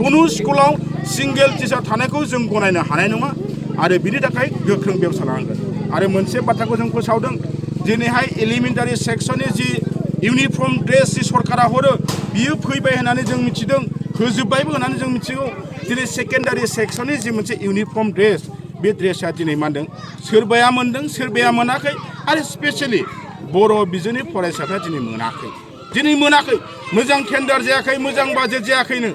कुनु स्कुलाव single teacher थानायखौ जों गनायनो हानाय नङा आरो बिनि थाखाय गोख्रों बेबस्था लानांगोन आरो मोनसे बाथ्राखौ जों फोसावदों दिनैहाय एलिमेन्टारि सेक्सननि जि इउनिफर्म ड्रेस जि सरकारा हरो बियो फैबाय होननानै जों मिथिदों होजोब्बायबो होननानै जों मिथिगौ दिनै सेकेन्डारि सेक्सननि जि मोनसे इउनिफर्म ड्रेस बे ड्रेसा दिनै मा होनदों सोरबाया मोनदों सोरबाया मोनाखै आरो स्पेसियेलि बर' बिजोंनि फरायसाफ्रा दिनै मोनाखै मोजां टेन्डार जायाखै मोजां बाजेट जायाखैनो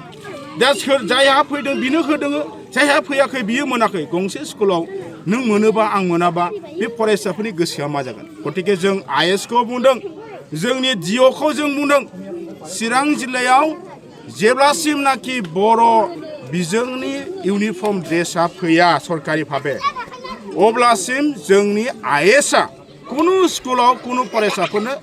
दा सोर जायहा फैदों बिनो होदों जायहा फैयाखै बियो मोनाखै गंसे स्कुलाव नों मोनोबा आं मोनाबा बे फरायसाफोरनि गोसोआ मा जागोन गतिके जों आइएसखौ बुंदों जोंनि डिअखौ जों बुंदों चिरां जिल्लायाव जेब्लासिमनाखि बर' बिजोंनि इउनिफर्म ड्रेसा फैया सरकारि भाबे अब्लासिम जोंनि आइएसआ कुनु स्कुलाव कुनु फरायसाफोरनो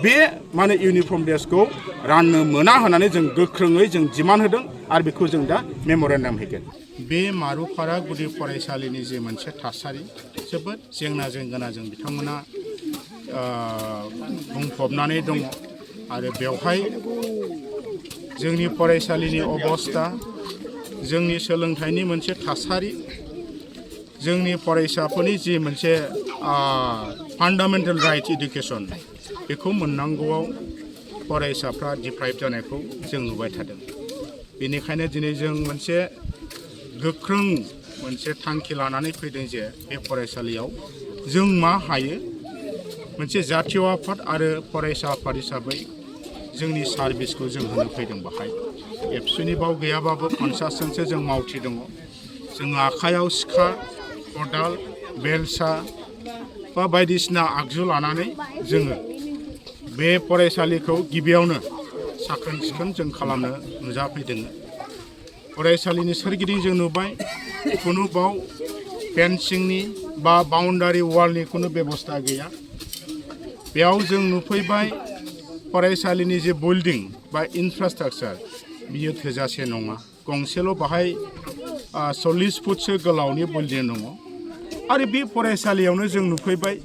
बे माने इउनिफर्म ड्रेसखौ राननो मोना होननानै जों गोख्रोङै जों डिमान्ड होदों आरो बेखौ जों दा मेम'रेन्डाम होगोन बे मारुफारा गुदि फरायसालिनि जे मोनसे थासारि जोबोद जेंनाजों गोनांजों बिथांमोना बुंफबनानै दङ आरो बेवहाय जोंनि फरायसालिनि अबस्था जोंनि सोलोंथाइनि मोनसे थासारि जोंनि फरायसाफोरनि जि मोनसे फान्डामेन्टेल राइट इडुकेसन बेखौ मोननांगौआव फरायसाफ्रा डिप्राइभ जानायखौ जों नुबाय थादों बेनिखायनो दिनै जों मोनसे गोख्रों मोनसे थांखि लानानै फैदों जे बे फरायसालियाव जों मा हायो मोनसे जातीय आफाद आरो फरायसा आफाद हिसाबै जोंनि सार्भिसखौ जों होनो फैदों बाहाय एबसुनि बाव गैयाबाबो 50 जनसो जों मावथि दङ जों आखायाव सिखा खदाल बेलसा बा बायदिसिना आगजु लानानै जोङो बे फरायसालिखौ गिबियावनो साखोन सिखोन जों खालामनो नुजाफैदों फरायसालिनि सोरगिदिं जों नुबाय कुनु बाव फेन्सिंनि बा बाउन्डारि वालनि कुनु बेबस्था गैया बेयाव जों नुफैबाय फरायसालिनि जे बिल्डिं बा इनफ्रास्ट्राक्चार बियो थोजासे नङा गंसेल' बाहाय 40 फुटसो गोलावनि बिल्डिं दङ आरो बे फरायसालियावनो जों नुफैबाय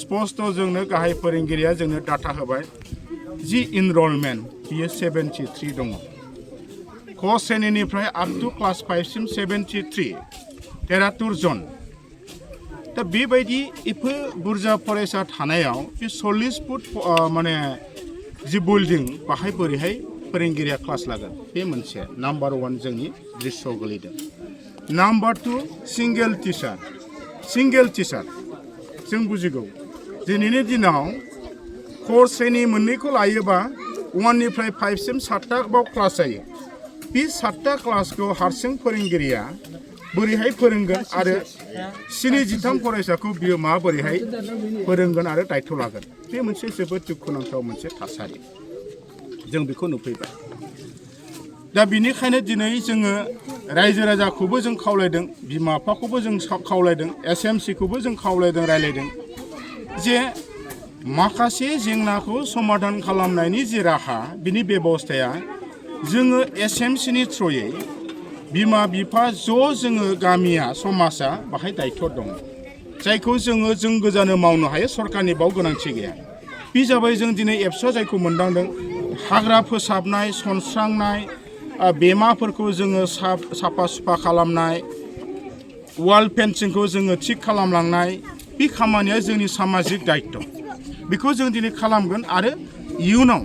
स्पष्ट जोंनो गाहाय फोरोंगिरिया जोंनो डाटा होबाय जि इनरलमेन्ट बियो 73 दङ क श्रेणीनिफ्राय आप टु क्लास 5 सिम 73 जन दा बेबायदि एफा बुरजा फरायसा थानायाव बे 40 फुट माने जि बिल्डिं बाहाय बोरैहाय फोरोंगिरिया क्लास लागोन बे मोनसे नाम्बार 1 जोंनि दृश्यआव गोलैदों नाम्बार 2 सिंगेल टिचार जों बुजिगौ दिनैनि दिनाव क श्रेणी मोननैखौ लायोबा 1 निफ्राय 5 सिम 7टा बाव क्लास जायो बे 7टा क्लासखौ हारसिं फोरोंगिरिया बोरैहाय फोरोंगोन आरो 73 फरायसाखौ बियो माबोरैहाय फोरोंगोन आरो दायथ' लागोन बे मोनसे जोबोद दुखुनांथाव मोनसे थासारि जों बेखौ नुफैबाय दा बिनिखायनो दिनै जोङो रायजो राजाखौबो जों खावलायदों बिमा बिफाखौबो जों खावलायदों एसएमसिखौबो जों खावलायदों रायलायदों जे माखासे जेंनाखौ समाधान खालामनायनि जि राहा बिनि बेबस्थाया जोङो एसएमसिनि थ्रुयै बिमा बिफा जोङो गामिया समाजा बाहाय दायथ' दं जायखौ जों गोजानो मावनो हायो सरकारनि बाव गोनांथि गैया बे जाबाय जों दिनै एबसुआ जायखौ मोनदांदों हाग्रा फोसाबनाय सनस्रांनाय बेमाफोरखौ जोङो साफा सुफा खालामनाय वाल फेन्सिंखौ जोङो थिग खालामलांनाय बे खामानिया जोंनि सामाजिक दायित्व बेखौ जों दिनै खालामगोन आरो इयुनाव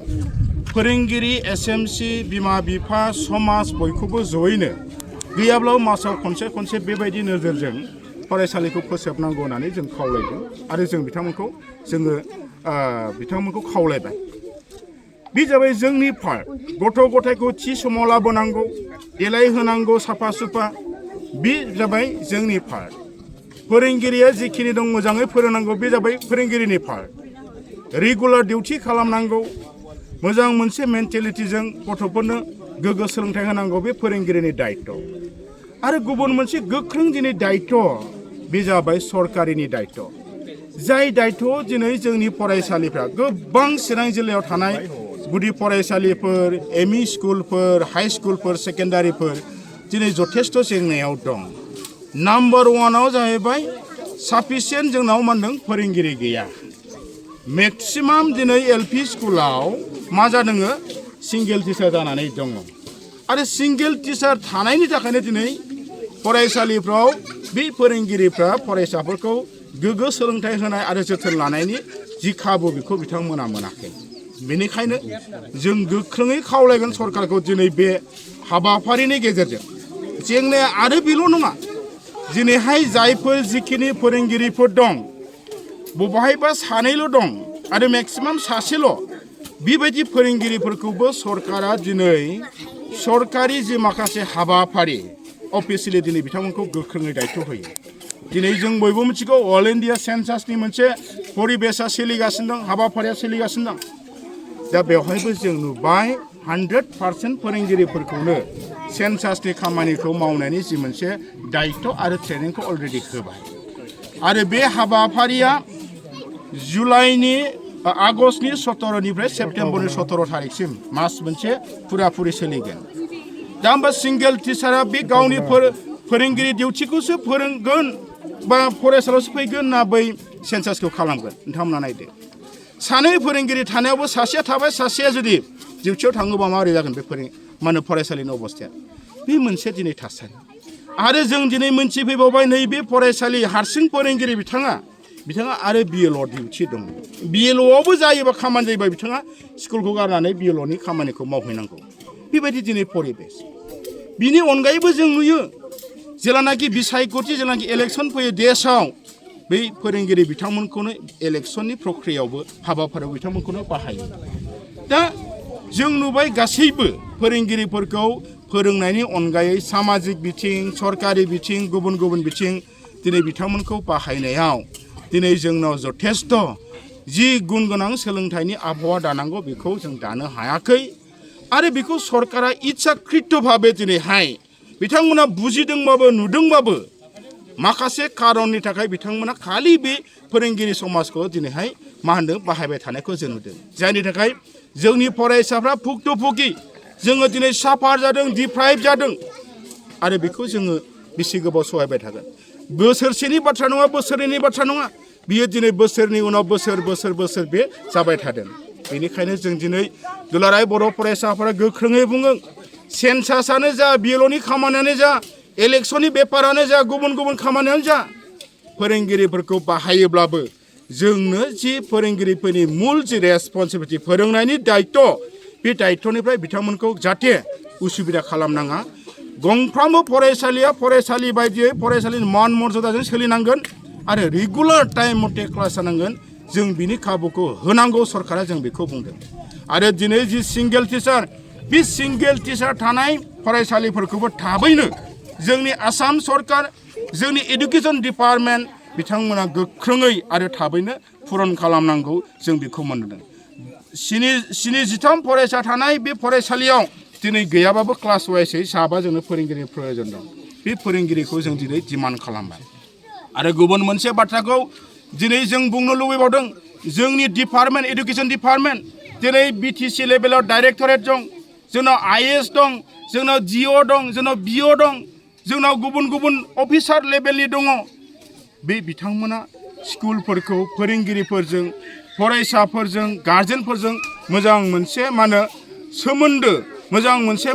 फोरोंगिरि एसएमसि बिमा बिफा समाज बयखौबो जयैनो गैयाब्लाबो मासाव खनसे बेबायदि नोजोरजों फरायसालिखौ फोसाबनांगौ होननानै जों खावलायदों आरो जों बिथांमोनखौ खावलायबाय बे जाबाय जोंनि पार्ट गथ' गथायखौ थि समाव लाबोनांगौ देलायहोनांगौ साफा सुफा बे जाबाय जोंनि पार्ट फोरोंगिरिया जिखिनि दं मोजाङै फोरोंनांगौ बे जाबाय फोरोंगिरिनि पार्ट रेगुलार डिउटि खालामनांगौ मोजां मोनसे मेन्टेलिटिजों गथ'फोरनो गोग्गो सोलोंथाइ होनांगौ बे फोरोंगिरिनि दायित्व आरो गुबुन मोनसे गोख्रों दिनै दायित्व बे जाबाय सरकारिनि दायित्व जाय दायित्वआव दिनै जोंनि फरायसालिफ्रा गोबां चिरां जिल्लायाव थानाय गुदि फरायसालिफोर एमइ स्कुलफोर हाई स्कुलफोर सेकेन्डारिफोर दिनै जथेस्थ' जेंनायाव दं नाम्बार 1आव जाहैबाय साफिसियेन्ट जोंनाव मा होनदों फोरोंगिरि गैया मेक्सिमाम दिनै एलपि स्कुलाव मा जादों सिंगेल टिचार जानानै दङ आरो सिंगेल टिचार थानायनि थाखायनो दिनै फरायसालिफ्राव बे फोरोंगिरिफ्रा फरायसाफोरखौ गोग्गो सोलोंथाइ होनाय आरो जोथोन लानायनि जि खाबु बेखौ बिथांमोना मोनाखै। बेनिखायनो जों गोख्रोङै खावलायगोन सरकारखौ दिनै बे हाबाफारिनि गेजेरजों जेंनाया आरो बेल' नङा दिनैहाय जायफोर जिखिनि फोरोंगिरिफोर दं बबेहायबा सानैल' दं आरो मेक्सिमाम सासेल' बेबायदि फोरोंगिरिफोरखौबो सरकारा दिनै सरकारि जि माखासे हाबाफारि अफिसियेलि दिनै बिथांमोनखौ गोख्रोङै दायित्व होयो। दिनै जों बयबो मिथिगौ अल इन्डिया सेन्सासनि मोनसे परिबेसा सोलिगासिनो दं, हाबाफारिया सोलिगासिनो दं। दा बेवहायबो जों नुबाय 100% फोरोंगिरिफोरखौनो सेन्सासनि खामानिखौ मावनायनि जि मोनसे दायित्व आरो ट्रेनिंखौ अलरेडि होबाय। आरो बे हाबाफारिया जुलाइनि आगष्टनि 17निफ्राय सेप्तेम्बरनि 17 थारिखसिम मास मोनसे फुराफुरि सोलिगोन। दा होमबा सिंगेल टिचारा बे गावनि फोरोंगिरि डिउटिखौसो फोरोंगोन बा फरायसालियावसो फैगोन ना बै सेन्सासखौ खालामगोन नोंथांमोना नायदो। सानै फोरोंगिरि थानायावबो सासेया थाबाय सासेया जुदि डिउटियाव थाङोबा माबोरै जागोन बे फरायसालिनि अबस्थाया बे मोनसे दिनै थासारि। आरो जों दिनै मोनथिफैबावबाय नैबे फरायसालि हारसिं फोरोंगिरि बिथाङा आरो बिएल' डिउटि दं। बिएल'आवबो जायोबा खामानि जायोबा बिथाङा स्कुलखौ गारनानै बिएल'नि खामानिखौ मावहैनांगौ। बेबायदि दिनै परिबेस। बिनि अनगायैबो जों नुयो जेलानाखि बिसायख'थि जेलानाखि इलेक्सन फैयो देशआव बै फोरोंगिरि बिथांमोनखौनो इलेक्सननि प्रक्रियायावबो हाबाफारियाव बिथांमोनखौनो बाहायो। दा जों नुबाय गासैबो फोरोंगिरिफोरखौ फोरोंनायनि अनगायै सामाजिक बिथिं सरकारि बिथिं गुबुन गुबुन बिथिं दिनै बिथांमोनखौ बाहायनायाव दिनै जोंनाव जथेस्थ' जि गुन गोनां सोलोंथाइनि आबहावा दानांगौ बेखौ जों दानो हायाखै। आरो बेखौ सरकारा इच्छाकृत भाबे दिनैहाय बिथांमोना बुजिदोंबाबो नुदोंबाबो माखासे खारननि थाखाय बिथांमोना खालि बे फोरोंगिरि समाजखौ दिनैहाय बाहायबाय थानायखौ जों नुदों। जायनि थाखाय जोंनि फरायसाफ्रा भुक्तभोगि जोङो दिनै साफार जादों डिप्राइभ जादों आरो बेखौ जोङो बेसे गोबाव सहायबाय थागोन। बोसोरसेनि बाथ्रा नङा बोसोरनैनि बाथ्रा नङा बियो दिनै बोसोरनि उनाव बोसोर बे जाबाय थादों। बेनिखायनो जों दिनै दुलाराय बर' फरायसाफोरा गोख्रोङै बुङो सेन्सासआनो जा बिएलअनि खामानियानो जा इलेक्सननि बेपारानो जा गुबुन गुबुन खामानियानो जा फोरोंगिरिफोरखौ बाहायोब्लाबो जोंनो जि फोरोंगिरिफोरनि मुल जि रेसपन्सिबिलिटि फोरोंनायनि दायित्व बे दायित्वनिफ्राय बिथांमोनखौ जाहाथे उसुबिदा खालामनाङा। गंफ्रामबो फरायसालिया फरायसालि बायदियै फरायसालिनि मान मर्यादाजों सोलिनांगोन आरो रेगुलार टाइम मथे क्लास जानांगोन। जों बिनि खाबुखौ होनांगौ सरकारा जों बेखौ बुंदों। आरो दिनै जि सिंगेल टिचार बे सिंगेल टिचार थानाय फरायसालिफोरखौबो थाबैनो जोंनि आसाम सरकार जोंनि एडुकेसन डिपार्टमेन्ट बिथांमोना गोख्रोङै आरो थाबैनो पुरन खालामनांगौ जों बेखौ मोनदों। 73 फरायसा थानाय बे फरायसालियाव दिनै गैयाबाबो क्लास वाइसै साबा जोंनो फोरोंगिरिनि प्रयोजन दं। बे फोरोंगिरिखौ जों दिनै डिमान्ड खालामबाय। आरो गुबुन मोनसे बाथ्राखौ दिनै जों बुंनो लुबैबावदों जोंनि डिपार्टमेन्ट एडुकेसन डिपार्टमेन्ट दिनै बिटिसि लेभेलाव डाइरेक्टरेट दं, जोंनाव आइएएस दं, जोंनाव जिअ दं, जोंनाव बिअ दं, जोंनाव गुबुन गुबुन अफिसार लेभेलनि दङ। बे बिथांमोना स्कुलफोरखौ फोरोंगिरिफोरजों फरायसाफोरजों गार्जेनफोरजों मोजां मोनसे सोमोन्दो मोजां मोनसे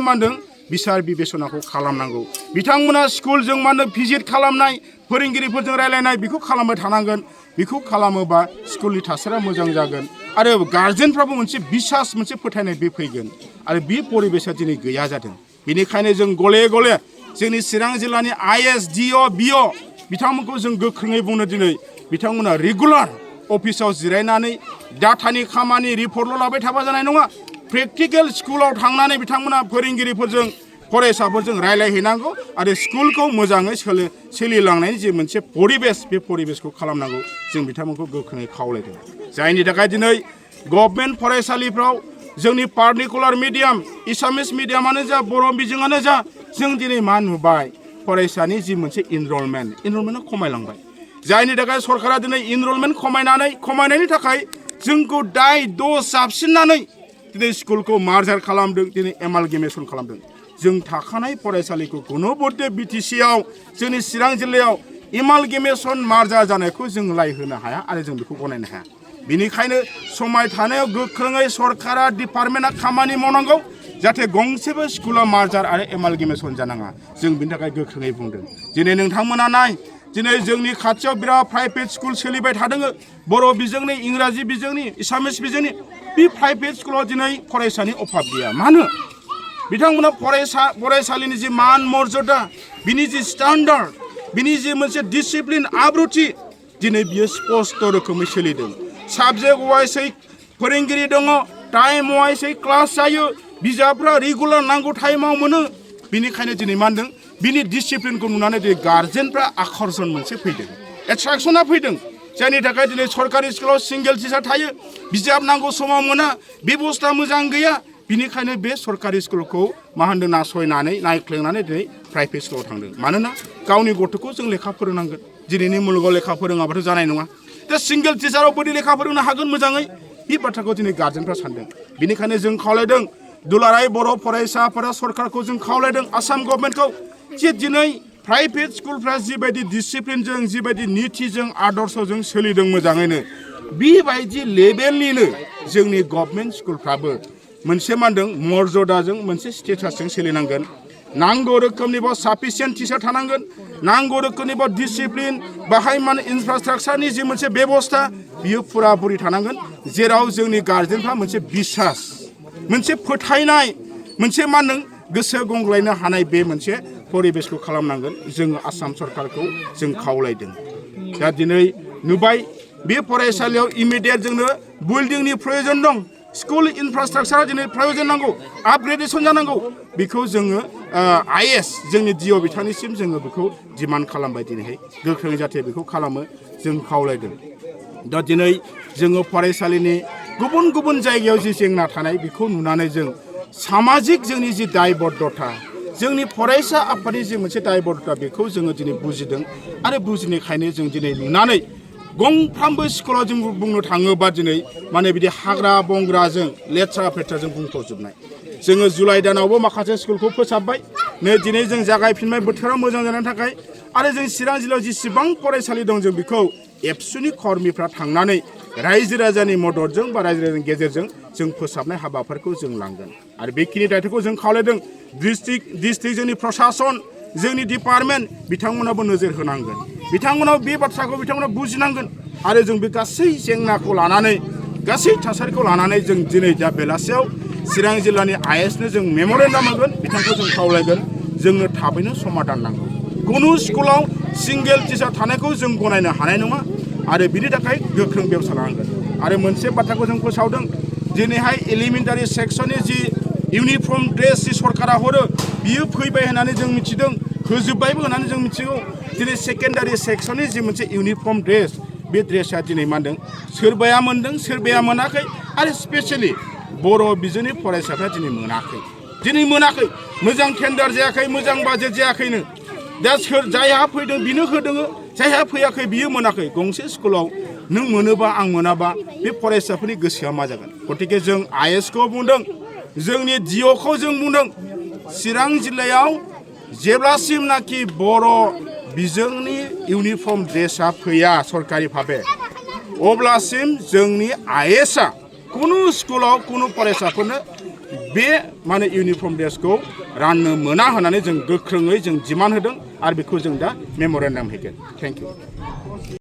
बिसार बिबेचनाखौ खालामनांगौ। बिथांमोना स्कुलजों भिजिट खालामनाय फोरोंगिरिफोरजों रायलायनाय बेखौ खालामबाय थानांगोन। बेखौ खालामोबा स्कुलनि थासारिया मोजां जागोन आरो गार्जेनफ्राबो मोनसे बिसास मोनसे फोथायनाय बे फैगोन। आरो बे परिबेसा दिनै गैया जादों। बेनिखायनो जों गले गले जोंनि चिरां जिल्लानि आइएएस डिअ बिअ बिथांमोनखौ जों गोख्रोङै बुंनो दिनै बिथांमोना रेगुलार अफिसाव जिरायनानै डाटानि खामानि रिपर्टल' लाबाय थाबा जानाय नङा। प्रेक्टिकेल स्कुलाव थांनानै बिथांमोना फोरोंगिरिफोरजों फरायसाफोरजों रायलायहैनांगौ आरो स्कुलखौ मोजाङै सोलिलांनायनि जे मोनसे परिबेस बे परिबेसखौ खालामनांगौ जों बिथांमोनखौ गोख्रोङै खावलायदों। जायनि थाखाय दिनै गभर्नमेन्ट फरायसालिफ्राव जोंनि पार्टिकुलार मिडियाम एसामिस मिडियामानो जा बर' बिजोङानो जा जों दिनै मा नुबाय फरायसानि जि मोनसे इनरलमेन्टआ खमायलांबाय। जायनि थाखाय सरकारा दिनै इनरलमेन्ट खमायनायनि थाखाय जोंखौ दाय दस जाबसिननानै दिनै स्कुलखौ मार्जार खालामदों, दिनै एमालगेमेसन खालामदों। जों थाखानाय फरायसालिखौ गुनबुद्धि बिटिसिआव जोंनि चिरां जिल्लायाव एमालगेमेसन मार्जार जानायखौ जों लाय होनो हाया आरो जों बेखौ गनायनो हाया। बेनिखायनो समाय थानायाव गोख्रोङै सरकारा डिपार्टमेन्टआ खामानि मावनांगौ जाहाथे गंसेबो स्कुला मार्जार आरो एमालगेमेसन जानाङा जों बिनि थाखाय गोख्रोङै बुंदों दिनै नोंथांमोना नाय दिनै जोंनि खाथियाव बिराद प्राइभेट स्कुल सोलिबाय थादों बर' बिजोंनि इंराजि बिजोंनि एसामिस बिजोंनि बे प्राइभेट स्कुलाव दिनै फरायसानि अभाब गैया मानो बिथांमोना फरायसालिनि जि मान मर्यादा बिनि जि स्टान्डार्ड बिनि जि मोनसे डिसिप्लिन आब्रुथि दिनै बियो स्पष्ट रोखोमै सोलिदों साबजेक्ट वाइसै फोरोंगिरि दङ टाइम वाइसै क्लास जायो बिजाबफ्रा रेगुलार नांगौ टाइमाव मोनो बिनिखायनो दिनै मा होनदों बिनि डिसिप्लिनखौ नुनानै दिनै गार्जेनफ्रा आकर्षण मोनसे फैदों एट्राक्सना फैदों जायनि थाखाय दिनै सरकारि स्कुलाव सिंगेल टिचार थायो बिजाब नांगौ समाव मोना बेबस्था मोजां गैया बिनिखायनो बे सरकारि स्कुलखौ मा होनदों नासयनानै नायख्लेंनानै दिनै प्राइभेट स्कुलाव थांदों मानोना गावनि गथ'खौ जों लेखा फोरोंनांगोन दिनैनि मुलुगाव लेखा फोरोङाबाथ' जानाय नङा दा सिंगेल टिचाराव बोरै लेखा फोरोंनो हागोन मोजाङै बे बाथ्राखौ दिनै गार्जेनफ्रा सानदों बेनिखायनो जों खावलायदों दुलाराय बर' फरायसाफोरा सरकारखौ जों खावलायदों आसाम गभर्नमेन्टखौ जे दिनै प्राइभेट स्कुलफ्रा जिबायदि डिसिप्लिनजों जिबायदि नितिजों आदर्शजों सोलिदों मोजाङैनो बेबायदि लेभेलनिनो जोंनि गभर्नमेन्ट स्कुलफ्राबो मोनसे मा होनदों मर्यादाजों मोनसे स्टेटासजों सोलिनांगोन नांगौ रोखोमनिबो साफिसियेन्ट टिचार थानांगोन नांगौ रोखोमनिबो डिसिप्लिन बाहाय मान इनफ्रास्ट्राक्चारनि जि मोनसे बेबस्था बियो फुराफुरि थानांगोन जेराव जोंनि गार्जेनफ्रा मोनसे बिसास मोनसे फोथायनाय मोनसे मा होनदों गोसो गंग्लायनो हानाय बे मोनसे परिबेसखौ खालामनांगोन जोङो आसाम सरकारखौ जों खावलायदों दा दिनै नुबाय बे फरायसालियाव इमिडियेट जोंनो बिल्डिंनि प्रयोजन दं स्कुल इनफ्रास्ट्राक्चारा दिनै प्रयोजन नांगौ आपग्रेडेसन जानांगौ बेखौ जोङो आइएस जोंनि डिअ बिथांनिसिम जोङो बेखौ डिमान्ड खालामबाय दिनैहाय गोख्रोङै जाहाथे बेखौ खालामो जों खावलायदों दा दिनै जोङो फरायसालिनि गुबुन गुबुन जायगायाव जि जेंना थानाय बेखौ नुनानै जों सामाजिक जोंनि जि दायबद्धता जोंनि फरायसा आफादनि जि मोनसे दायबद्धता बेखौ जोङो दिनै बुजिदों आरो बुजिनायखायनो जों दिनै नुनानै गंफ्रामबो स्कुलाव जों बुंनो थाङोबा दिनै माने बिदि हाग्रा बंग्राजों लेथ्रा फेथ्राजों बुंफबजोबनाय जोङो जुलाइ दानावबो माखासे स्कुलखौ फोसाबबाय नै दिनै जों जागायफिनबाय बोथोरा मोजां जानायनि थाखाय आरो जों चिरां जिल्लायाव जेसेबां फरायसालि दं जों बेखौ एबसुनि कर्मिफ्रा थांनानै रायजो राजानि मददजों बा रायजो राजानि गेजेरजों जों फोसाबनाय हाबाफारिखौ जों लांगोन आरो बेखिनि दायथ'खौ जों खावलायदों डिस्ट्रिक्ट जोंनि प्रसासन जोंनि डिपार्टमेन्ट बिथांमोनाबो नोजोर होनांगोन बिथांमोनाव बे बाथ्राखौ बिथांमोना बुजिनांगोन आरो जों बे गासै जेंनाखौ लानानै गासै थासारिखौ लानानै जों दिनै दा बेलासियाव चिरां जिल्लानि आइएसनो जों मेम'रेन्डाम होगोन बिथांखौ जों खावलायगोन जोंनो थाबैनो समाधान नांगौ कुनु स्कुलाव सिंगेल टिचार थानायखौ जों गनायनो हानाय नङा आरो बिनि थाखाय गोख्रों बेबस्था लानांगोन आरो मोनसे बाथ्राखौ जों फोसावदों दिनैहाय एलिमेन्टारि सेक्सननि जि इउनिफर्म ड्रेस जि सरकारा हरो बियो फैबाय होननानै जों मिथिदों होजोब्बायबो होननानै जों मिथिगौ दिनै सेकेन्डारि सेक्सननि जि मोनसे इउनिफर्म ड्रेस बे ड्रेसा दिनै मा होनदों सोरबाया मोनदों सोरबाया मोनाखै आरो स्पेसियेलि बर' बिजोंनि फरायसाफ्रा दिनै मोनाखै मोजां टेन्डार जायाखै मोजां बाजेट जायाखैनो दा सोर जायहा फैदों बिनो होदों जायहा फैयाखै बियो मोनाखै गंसे स्कुलाव नों मोनोबा आं मोनाबा बे फरायसाफोरनि गोसोआ मा जागोन गतिके जों आइएसखौ बुंदों जोंनि डिअखौ जों बुंदों चिरां जिल्लायाव जेब्लासिमनाखि बर' बिजोंनि इउनिफर्म ड्रेसा फैया सरकारि भाबे अब्लासिम जोंनि आइएसआ कुनु स्कुलाव कुनु फरायसाफोरनो बे माने इउनिफर्म ड्रेसखौ राननो मोना होननानै जों गोख्रोङै जों डिमान्ड होदों आरो बेखौ जों दा मेम'रेन्डाम होगोन थेंक इउ